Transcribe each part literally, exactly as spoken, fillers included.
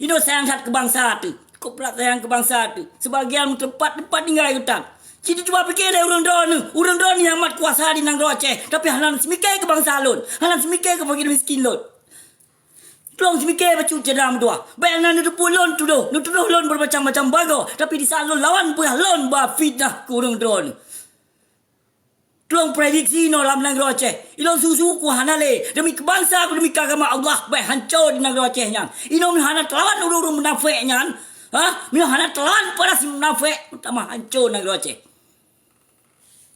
Inoe sayang that keu bansa teuh. Kok pula sayang keu bansa teuh? Sibagian teumpat-teumpat tinggai geutan. Cit cuba pike lé ureuëng droeneuh. Ureuëng droeneuh nyang mat kuasa di nanggroe Aceh, tapi hana seumiké keu bansa lôn, hana seumiké keu fakir miskin lôn. Tulông seumiké bacut syedara meutuwah. Bék na neuteupeue lôn tudoh, neutudoh lôn beumacam-macam bagoe, tapi di saát lôn lawan peugah lôn ba fitnah keu ureuëng droeneuh. Tulông prediksi inoe lam nanggroe Aceh. Ilôn su-su ku hana lé. Demi keu bansa ku, demi keu agama Allah, bék hanco di nanggroe Aceh nyan. Inoe meunyoe hana teulawan ureuëng-ureuëng munafék nyan, ha? Meunyoe hana teulawan para si munafék, meutamah hanco nanggroe Aceh.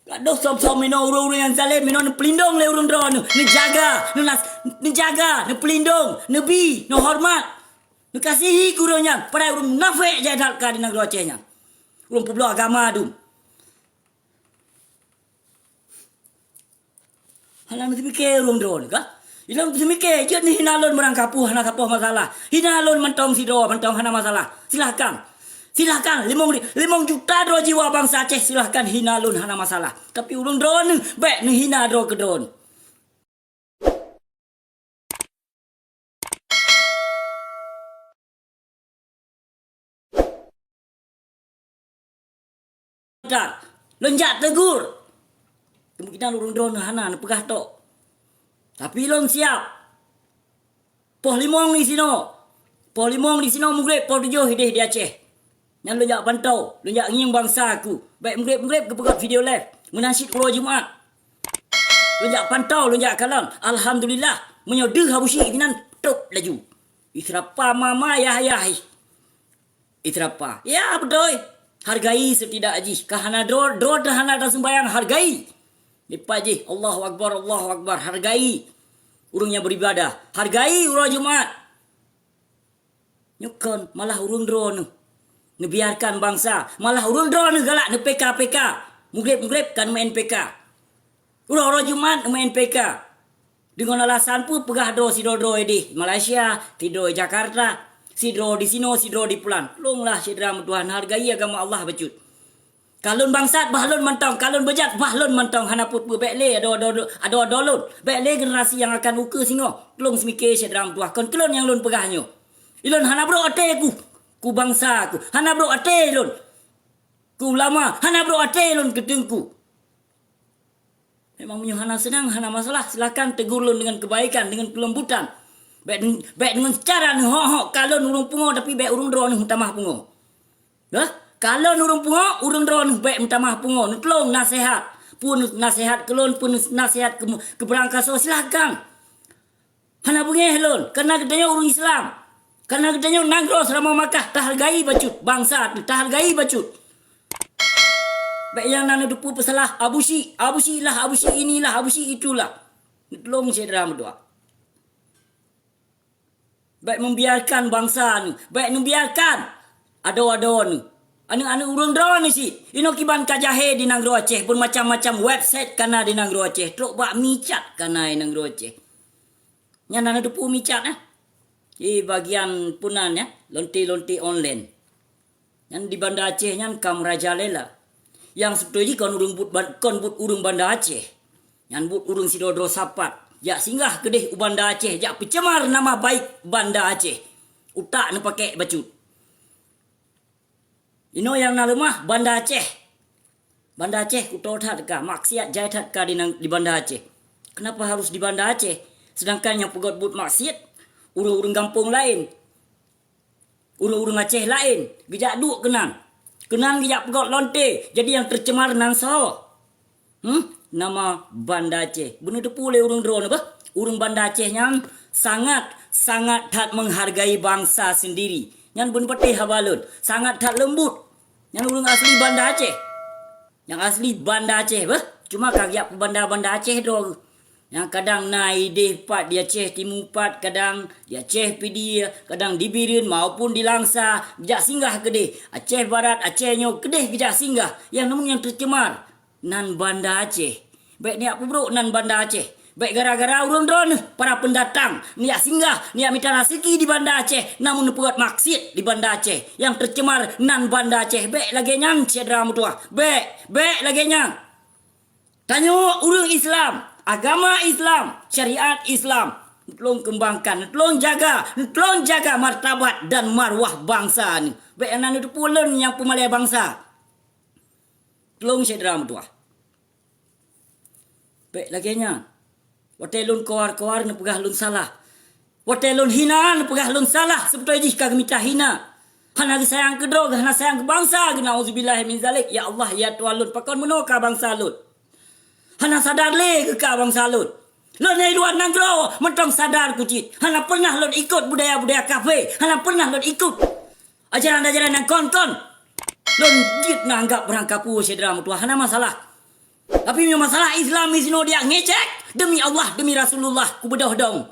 Gadoh som-som inoe ureuëng-ureuëng nyang zalém, inoe neupeulindong lé ureuëng droeneuh, neujaga, neunas-, neujaga, neupeulindong, neubi, neuhoreumat, neukasihi keu ureuëng nyan, padahai ureuëng munafék jai that ka di nanggroe Aceh nyan. Ureuëng peubloe agama dum. Hana neuseumiké ureuëng droeneuh kah? Ilôn seumiké, jeuet neuhina lôn meurangkapeue hana sapoh masalah. Hina lôn mantong sidroe mantong hana masalah. Silahkan. Silahkan, limong, limong juta droe jiwa bansa Aceh, silahkan hina lôn hana masalah. Tapi ureuëng droeneuh bék neuhina droe keudroe. Lôn jak tegur. Kemungkinan ureuëng droeneuh hana neupeugah tok. Tapi lôn siap. Poh limong di sinoe. Poh limong di sinoe meugreb, poh tujoh ideh di Aceh. Nyan lôn jak pantau, lôn jak ngieng bansa ku. Bék meugreb-meugreb geupeugöt video live. Meunan cit uroe Jumat. Lôn jak pantau, lôn jak kalon. Alhamdulillah, meunyoe deuh Abusyik sinan, top laju. Israpa mama yah yah. Israpa. Ya, beutôi. Hargai setidak jih. Ka hana droe, droe teuh hana taseumbayang, hargai. Dipat jih, Allahu Akbar, Allahu Akbar. Hargai ureuëng nyang beuribadah. Hargai uroe Jumat. Nyoe kon malah ureuëng droeneuh neubiarkan bansa, malah ureuëng droeneuh galak neu-PK-PK, mugreb-mugreb kan meu-NPK. Uroe-uroe Jumat meu-NPK. Deungon alasan peue peugah droe sidroe-droe ideh Malaysia, sidroe Jakarta, sidroe di sinoe, sidroe di pulan. Lôn lah syedara meutuwah, hargai agama Allah bacut. Ka lôn bangsat bah lôn mantong, ka lôn beujat bah lôn mantong, hana peue-peue, bék lé adoe-adoe, adoe-adoe lôn. Bék lé generasi nyang akan ukeue singoh. Tulông seumiké syedara meutuwah, kon keu lôn nyang lôn peugah nyoe. Ilôn hana brok até ku, ku bansa ku. Hana brok até lôn ku ulama, hana brok até lôn keu teungku. Memang meunyoe hana seunang, hana masalah, silahkan tegur lôn deungon keubaikan, deungon keulembutan. Bék, bék deungon cara neuhok-hok, ka lôn ureuëng pungo, tapi bék ureuëng droeneuh meutamah pungo. Hah? Ka lôn ureuëng pungo, ureuëng droeneuh bék meutamah pungo, neutulông naseuhat. Peue naseuhat keu lôn, peue naseuhat keu, keu beurangkasoe, silahkan. Hana beungéh lôn, kareuna geutanyoe ureuëng Islam. Kareuna geutanyoe nanggroe Seuramoe Makkah, tahargai bacut, bansa teuh tahargai bacut. Bék nyang na neuteupeue peusalah Abusyik, Abusyik lah, Abusyik inilah, Abusyik itulah. Neutulông syedara meutuwah. Bék membiarkan bansa neuh, bék neubiarkan adoe-adoe neuh. Aneuëk-aneuëk ureuëng droeneuh cit, inoe kiban ka jahé di nanggroe Aceh, beumacam-macam website kana di nanggroe Aceh, trok bak micat kana di nanggroe Aceh. Nyan na neuteupeue micat, eh? Di bagian punan, ya, lonte-lonte online. Nyan di Banda Aceh nyan ka meurajalela. Nyang seubeutôi jih kon ureuëng buet ban-, kon buet ureuëng Banda Aceh. Nyan buet ureuëng sidroe-droe sapat. Jak singgah keudeh u Banda Aceh, jak peucemar nama baik Banda Aceh. Utak neupakék bacut. Inoe nyang na leumah Banda Aceh. Banda Aceh kutoe that ka, maksiat jai that ka di nang-, di Banda Aceh. Kenapa harus di Banda Aceh? Sedangkan nyang peugöt buet maksiat ureuëng-ureuëng gampông laén. Ureuëng-ureuëng Aceh laén geujak duek keunan. Keunan geujak peugöt lonte, jadi nyang teucemar nan soe? Hmm? Nama Banda Aceh. Beuneuteupeue lé ureuëng droeneuh bah, ureuëng Banda Aceh nyan sangat, sangat that menghargai bansa sendiri. Nyan beuneupatéh haba lôn, sangat that leumbut. Nyan ureuëng asli Banda Aceh. Nyang asli Banda Aceh bah, cuma ka geujak peubanda-banda Aceh droe. Nyang kadang na ideh pat di Aceh Timu pat, kadang di Aceh Pidie, kadang di Bireuen maupun di Langsa, geujak singgah keudeh. Aceh Barat, Aceh nyoe keudeh geujak singgah. Nyang namun nyang teucemar nan Banda Aceh. Bék neujak peubrok nan Banda Aceh. Bék gara-gara ureuëng droeneuh para peundatang neujak singgah, neujak mita raseuki di Banda Aceh, namun neupeugöt maksiat di Banda Aceh. Nyang teucemar nan Banda Aceh. Bék lagée nyan syedara meutuwah. Bék, bék lagée nyan. Tanyoe ureuëng Islam, agama Islam, syariat Islam. Tulông keumbangkan, tulông jaga, tulông jaga martabat dan marwah bansa nyoe. Bék na neuteupeue lôn nyang peumalée bansa. Tulông syedara meutuwah. Bék lagée nyan. Watée lôn kawar-kawar neupeugah lôn salah. Watée lôn hina neupeugah lôn salah, seubeutôi jih ka geumita hina. Hana geusayang keu droe, hana sayang keu bansa, geuh na'udzubillahi min zalik. Ya Allah, ya Tuhan lôn, pakon meunoe ka bansa lôn. Hana sadar lé geuh ka bansa lôn. Lôn nyang luwa nanggroe mantong sadar keuh cit. Hana pernah lôn ikot budaya-budaya kafé. Hana pernah lôn ikot ajaran-ajaran nyang kon-kon. Lôn jeuet neuanggab barangkapeue syedara meutuwah, hana masalah. Tapi meunyoe masalah Islam disinoe, diyak ngecek, demi Allah, demi Rasulullah, kubeudôh dong.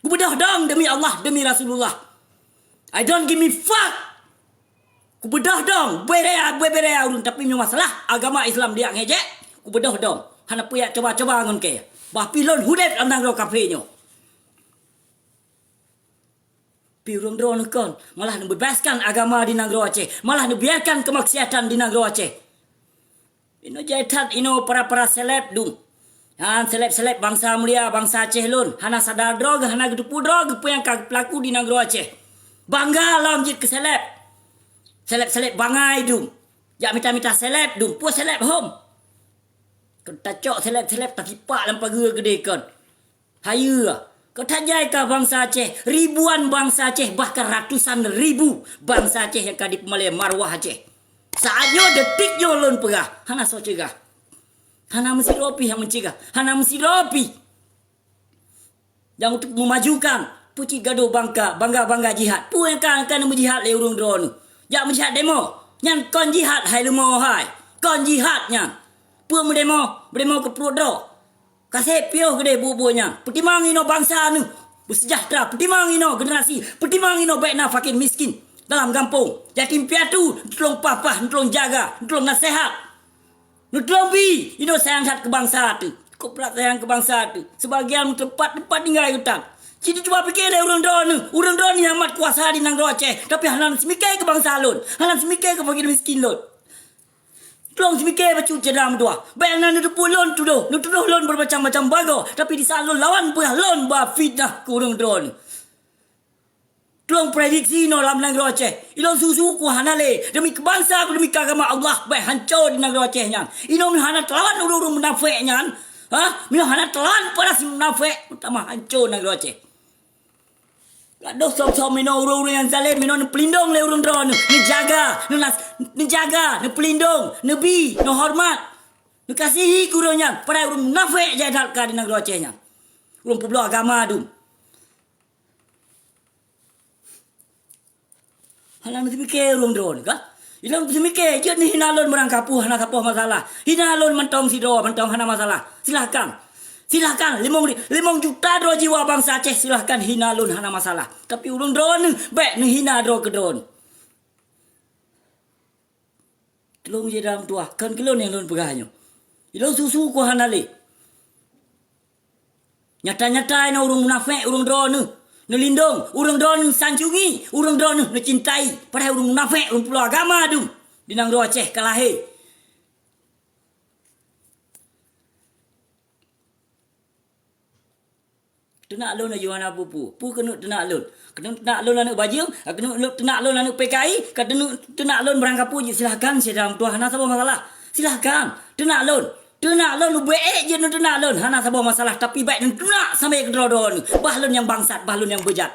Kubeudôh dong demi Allah, demi Rasulullah. I don't give me fuck. Kubeudôh dong, bere-, bere-bere ureuëng, tapi meunyoe masalah agama Islam, diyak ngejek, kubeudôh dong. Hana peue jak coba-coba ngon kée. Bah pih lôn udeb lam nanggroe kafé nyoe. Pi ureuëng droeneuh kon, malah neubebaskan agama di nanggroe Aceh, malah neubiarkan keumaksiatan di nanggroe Aceh. Inoe jai that, inoe para-para seleb dum. Han seleb-seleb bansa mulia, bansa Aceh lôn. Hana sadar droe geuh, hana geuteupeue droe geuh peue nyang ka geupeukaku di nanggroe Aceh. Bangga lom jeuet keu seleb. Seleb-seleb bangai dum. Jak mita-mita seleb dum. Peue seleb hom? Kon tacok seleb-seleb tasipak lam pageue keudeh kon. Hayeue, ka that jai ka bansa Aceh, ribuan bansa Aceh, bahkan ratusan ribu bansa Aceh nyang ka dipeumalée marwah Aceh. Saát nyoe, detik nyoe lôn peugah, hana soe cegah. Hana meusidroe pih nyang meucegah, hana meusidroe pih nyang untuk meumajukan peucit gadoh bangka, bangga-bangga jihad. Peue nyang ka, ka neumeujihad lé ureuëng droeneuh? Jak meujihad demo. Nyan kon jihad hai leumo hai. Kon jihad nyan. Peue meudemo? Meudemo keu pruet droe. Ka sép piôh keudeh buet-buet nyan. Peutimang inoe bansa neuh beusejahtera, peutimang inoe generasi, peutimang inoe bék na fakir miskin dalam gampông. Yatim piatu, neutulông pah-pah, neutulông jaga, neutulông naseuhat. Neutulông bi inoe sayang that keu bansa teuh. Kok brat sayang keu bansa teuh. Seubagian meuteumpat-teumpat tinggai geutan. Cit cuba pike lé ureuëng droeneuh. Ureuëng droeneuh nyang mat kuasa di nanggroe Aceh, tapi hana seumiké keu bansa lôn, hana seumiké keu fakir miskin lôn. Tulông seumiké bacut syedara meutuwah. Bék na neuteupeue lôn tudoh, neutudoh lôn beumacam-macam bagoe, tapi di saát lôn lawan peugah lôn ba fitnah keu ureuëng droeneuh. Tulông prediksi inoe lam nanggroe Aceh. Ilôn su-su ku hana lé, demi keu bansa ku, demi keu agama Allah, bék hanco di nanggroe Aceh nyan. Inoe meunyoe hana teulawan ureuëng-ureuëng munafék nyan, ha? Meunyoe hana teulawan para si munafék, meutamah hanco nanggroe Aceh. Gadoh som-som inoe ureuëng-ureuëng nyang zalém, inoe neupeulindong lé ureuëng droeneuh, neujaga, neunas-, neujaga, neupeulindong, neubi, neuhoreumat, neukasihi keu ureuëng nyan, padahai ureuëng munafék jai that ka di nanggroe Aceh nyan. Ureuëng peubloe agama dum. Hana neuseumiké ureuëng droeneuh ka? Ilôn seumiké, jeuet neuhina lôn barangkapeue, hana saboh masalah. Hina lôn mantong sidroe, mantong hana masalah. Silahkan. Silahkan, limong ri-, limong juta droe jiwa bansa Aceh, silahkan hina lôn, hana masalah. Tapi ureuëng droeneuh, bék neuhina droe keudroe. Tulông jih dalam tuah, kon keu lôn nyang lôn peugah nyoe. Ilôn su-su ku hana lé. Nyata-nyata inoe ureuëng munafék ureuëng droeneuh neulindong, ureuëng droeneuh neusanjungi, ureuëng droeneuh neucintai, padahai ureuëng munafék, ureuëng peubloe agama dum di nanggroe Aceh ka lahé. Teunak lôn laju hana peue-peue. Peue keuneuk teunak lôn? Keuneuk teunak lôn aneuëk bajeueng, keuneuk teunak lôn aneuëk P K I, keuneuk teunak lôn barangkapeue jih, silahkan, sidang tuah, hana saboh masalah. Silahkan, teunak lôn. Teunak lôn, ubé ék jeuet neuteunak lôn, hana saboh masalah, tapi bék neuteunak sampai keudroe-droe neuh. Bah lôn nyang bangsat, bah lôn nyang beujat.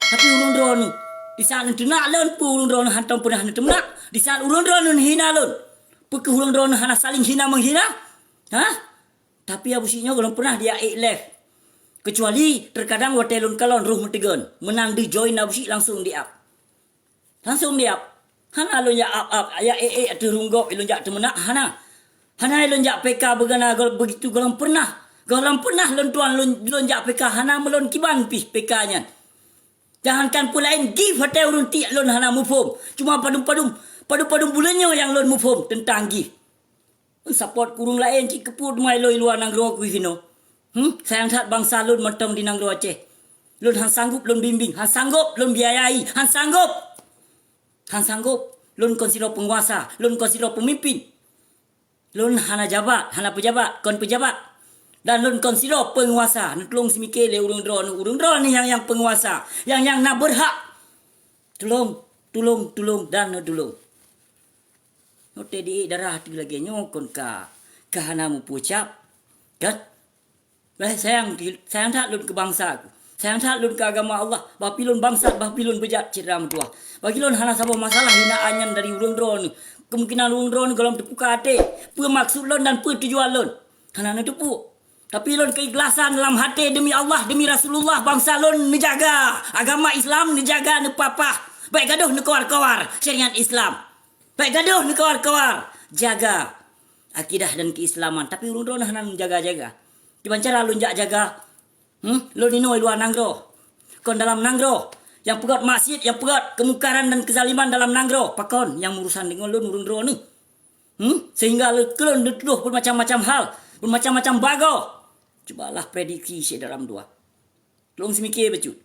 Tapi ureuëng droeneuh, di saát neuteunak lôn, peue ureuëng droeneuh hántom peunah neuteunak? Di saát ureuëng droeneuh neuhina lôn, peu keuh ureuëng droeneuh hana saling hina-meuhina? Hah? Tapi Abusyik nyoe gohlom peunah diak ék live. Kecuali terkadang watée lôn kalon roh meuteugon, meunan deuh join Abusyik langsung di-up. Langsung di-up. Hana lôn jak up-up, jak ék-ék ateueh rhueng gob ilôn jak teumeunak, hana. Hana ilôn jak P K beugana gol-, beugitu gohlom peunah. Gohlom peunah lôn tuan lôn, lôn jak P K, hana meulôn kiban pih P K nyan. Jangankan peue laén, gift watée ureuëng tiek lôn hana muphom. Cuma padum-padum, padum-padum buleuen nyoe nyang lôn muphom teuntang gift. Support keu ureuëng laén cit keupeue teuma ilôn i luwa nanggroe keu sinoe. Hmm, sayang that bansa lôn mantong di nanggroe Aceh. Lôn han sanggup lôn bimbing, han sanggup lôn biayai, han sanggup. Han sanggup. Lôn kon sidroe peunguasa, lôn kon sidroe peumimpin. Lôn hana jabat, hana peujabat, kon peujabat. Dan lôn kon sidroe peunguasa, neutulông seumiké lé ureuëng droeneuh, ureuëng droeneuh nyang, nyang peunguasa, nyang, nyang na beurhak. Tulông, tulông, tulông, dan neutulông. Nyoe teuh di darah teuh lagée nyoe kon ka, ka hana meupucap, kan? Bah sayang, sayang that lôn keu bansa ku. Sayang that lôn keu agama Allah. Bah pi lôn bangsat, bah pi lôn beujat, syedara meutuwah. Bagi lôn hana saboh masalah hinaan nyan dari ureuëng droeneuh. Kemungkinan ureuëng droeneuh gohlom teupuka até. Peue maksud lôn dan peue tujuan lôn? Hana neuteupeue. Tapi lôn keuikhlasan lam até demi Allah, demi Rasulullah, bansa lôn neujaga. Agama Islam neujaga, neupapah. Bék gadoh neukawar-kawar syariat Islam. Bék gadoh neukawar-kawar. Jaga akidah dan keislaman. Tapi ureuëng droeneuh hana neujaga-jaga. Kiban cara lôn jak jaga? Hmm? Lôn inoe luwa nanggroe. Kon dalam nanggroe. Nyang peugét maksiet, nyang peugét kemungkaran dan kezaliman dalam nanggroe. Pakon nyang meurusan deungon lôn ureuëng droeneuh? Hmm? Sehingga lôn, keu lôn neutudoh beumacam-macam hal, beumacam-macam bagoe. Cubalah prediksi syedara meutuwah. Lôn seumiké bacut.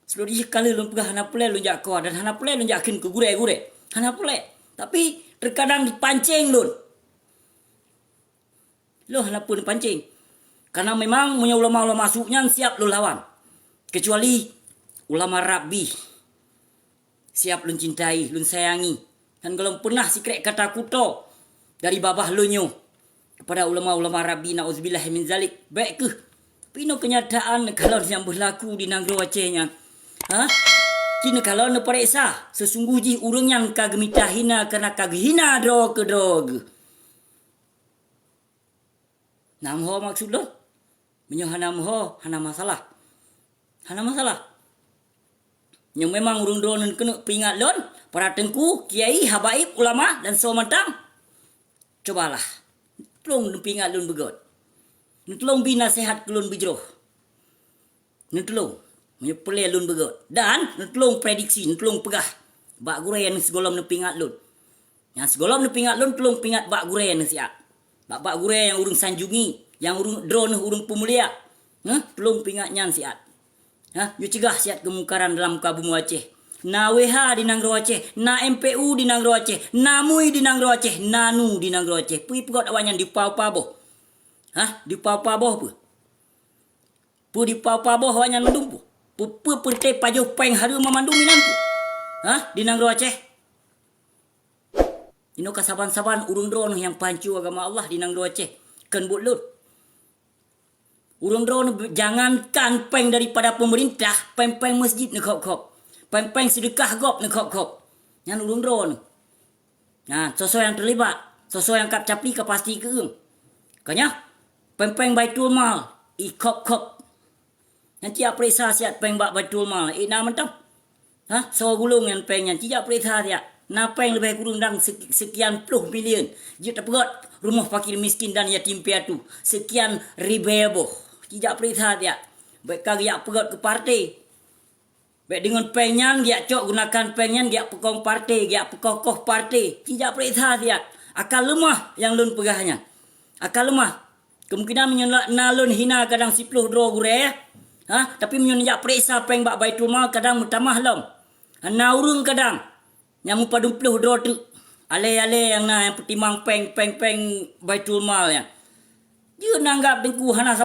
Seuleuh jih ka lheueh lôn peugah hana peureulée lôn jak koa dan hana peureulée lôn jak kheun keu gurée-gurée. Hana peureulée. Tapi, teukadang jipancéng lôn. Lôn hana peue neupancéng. Karena memang meunyoe ulama-ulama su nyan siab lôn lawan. Kecuali ulama Rabbi. Siab lôn cintai, lôn sayangi. Dan gohlom peunah sikrék kata kuto dari babah lôn nyoe kepada ulama-ulama Rabbi, na'udzubillah min zalik. Bék kheueh. Tapi inoe keunyataan neukalon nyang beulaku di nanggroe Aceh nyan. Ha? Ci neukalon neupareksa, seusungguh jih ureuëng nyan ka geumita hina kareuna ka geuhina droe keu droe geuh. Na meuho maksud lôn? Meunyoe hana meuho, hana masalah. Hana masalah. Nyoe memang ureuëng droeneuh keuneuk peuingat lôn, para teungku, kiai, habaib, ulama, dan soe mantong. Cubalah, tulông neupeuingat lôn beugét. Neutulông bi naseuhat keu lôn beujroh. Neutulông, meunyoe peureulée lôn beugét. Dan neutulông prediksi, neutulông peugah bak gurée nyang sigohlom neupeuingat lôn. Nyang sigohlom neupeuingat lôn, tulông peuingat bak gurée neuh siat. Bak, bak gurée nyang ureuëng sanjungi, nyang ureuëng droeneuh ureuëng peumulia. Heh, tulông peuingat nyan siat. Hah, yue cegah siat keumungkaran dalam muka bumoe Aceh. Na W H di nanggroe Aceh, na M P U di nanggroe Aceh, na MUI di nanggroe Aceh, na NU di nanggroe Aceh. Peue peugét awaknyan dipa-upa boh? Hah, dipa-upa boh peue? Peue dipa-upa boh awaknyan mandum peue? Peue, peue peureuté pajoh péng hareuem mandum inan peue? Hah, di nanggroe Aceh? Inoe ka saban-saban ureuëng droeneuh nyang panco agama Allah di nanggroe Aceh, kon buet lôn. Ureuëng droeneuh jangankan péng daripada pemerintah, péng-péng masjid neukhôb-khôb, péng-péng seudeukah gob neukhôb-khôb. Nyan ureuëng droeneuh. Nah, soe-soe nyang teulibat, soe-soe nyang kap capli ka pasti keueung. Ka nyan, péng-péng Baitul Mal ikhôb-khôb. Nyan ci jak peuriksa siat péng bak Baitul Mal, ék na mantong. Hah, soe gulong nyan péng nyan, ci jak peuriksa siat. Na péng leubeh kureueng dang sek-, sekian ploh milion. Jeuet tapeugét rumoh fakir miskin dan yatim piatu, sekian ribée boh. Ci jak peuriksa siat. Bék ka geujak peugét keu partai. Bék deungon péng nyan geujak cok, gunakan péng nyan geujak peukong partai, geujak peukoh-koh partai. Ci jak peuriksa siat. Akan leumah nyang lôn peugah nyan. Akan leumah. Kemungkinan meunyoe na, na lôn hina kadang siploh droe gurée, ha, tapi meunyoe neujak peuriksa péng bak Baitul Mal kadang meutamah lom. Na ureuëng kadang nyang meupadum ploh droe teuk. Alée-alée nyang na nyang peutimang péng, péng-péng Baitul Mal nyan. Jeuet neuanggab teungku hana